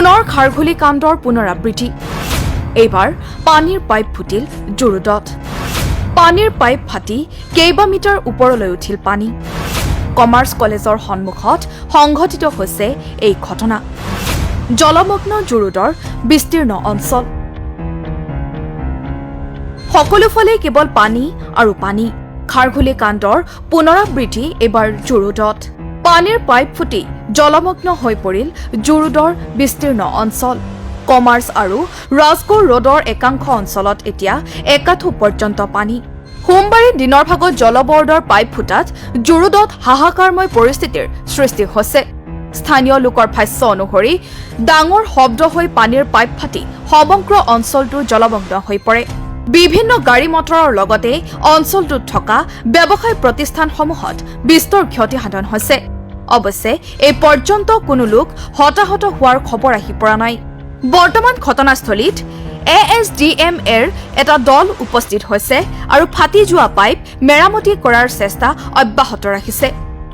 পুনৰ খাৰঘুলি কাণ্ডৰ পুনৰাবৃত্তি। এইবাৰ পানীৰ পাইপ ফুটিল জুৰোডত। পানীৰ পাইপ ফাটি কেইবা মিটাৰ ওপৰলৈ উঠিল পানী। কমাৰ্চ কলেজৰ সন্মুখত সংঘটিত হৈছে এই ঘটনা। জলমগ্ন জুৰোডৰ বিস্তীৰ্ণ অঞ্চল। সকলোফালে কেৱল পানী আৰু পানী। খাৰঘুলি কাণ্ডৰ পুনৰাবৃত্তি এইবাৰ জুৰোডত। পানীৰ পাইপ ফুটি জলমগ্ন হৈ পৰিল জুৰোডৰ বিস্তীৰ্ণ অঞ্চল। কমাৰ্চ আৰু ৰাজগড় ৰোডৰ একাংশ অঞ্চলত এতিয়া একাঠু পৰ্যন্ত পানী। সোমবাৰে দিনৰ ভাগত জলবৰ্ডৰ পাইপ ফুটাত জুৰোডত হাহাকাৰময় পৰিস্থিতিৰ সৃষ্টি হৈছে। স্থানীয় লোকৰ ভাষ্য অনুসৰি ডাঙৰ শব্দ হৈ পানীৰ পাইপ ফাটি সমগ্ৰ অঞ্চলটো জলমগ্ন হৈ পৰে। বিভিন্ন গাড়ী মটৰৰ লগতে অঞ্চলটোত থকা ব্যৱসায় প্ৰতিষ্ঠানসমূহত বিস্তৰ ক্ষতিসাধন হৈছে। অৱশ্যে এই পৰ্যন্ত কোনো লোক হতাহত হোৱাৰ খবৰ আহি পৰা নাই। বৰ্তমান ঘটনাস্থলীত এ এছ ডি এম এৰ এটা দল উপস্থিত হৈছে আৰু ফাটি যোৱা পাইপ মেৰামতি কৰাৰ চেষ্টা অব্যাহত ৰাখিছে।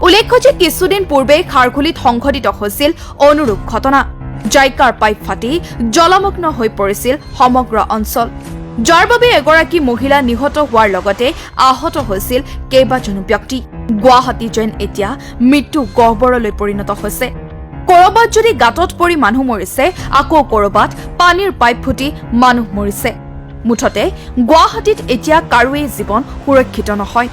উল্লেখ্য যে কিছুদিন পূৰ্বে খাৰঘুলিত সংঘটিত হৈছিল অনুৰূপ ঘটনা। জাইকাৰ পাইপ ফাটি জলমগ্ন হৈ পৰিছিল সমগ্ৰ অঞ্চল, যাৰ বাবে এগৰাকী মহিলা নিহত হোৱাৰ লগতে আহত হৈছিল কেইবাজনো ব্যক্তি। গুৱাহাটী যেন এতিয়া মৃত্যু গহ্বৰলৈ পৰিণত হৈছে। কৰবাত যদি গাঁতত পৰি মানুহ মৰিছে, আকৌ কৰবাত পানীৰ পাইপ ফুটি মানুহ মৰিছে। মুঠতে গুৱাহাটীত এতিয়া কাৰোৱেই জীৱন সুৰক্ষিত নহয়।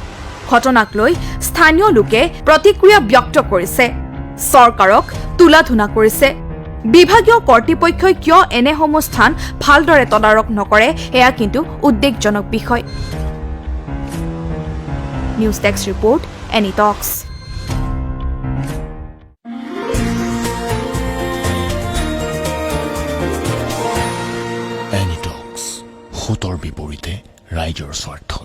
ঘটনাক লৈ স্থানীয় লোকে প্ৰতিক্ৰিয়া ব্যক্ত কৰিছে, চৰকাৰক তুলা ধূনা কৰিছে। বিভাগীয় কৰ্তৃপক্ষই কিয় এনেসমূহ স্থান ভালদৰে তদাৰক নকৰে, এয়া কিন্তু উদ্বেগজনক বিষয়। News desk report, Any Talks. Any talks, সোঁতৰ বিপৰীতে ৰাইজৰ স্বাৰ্থত।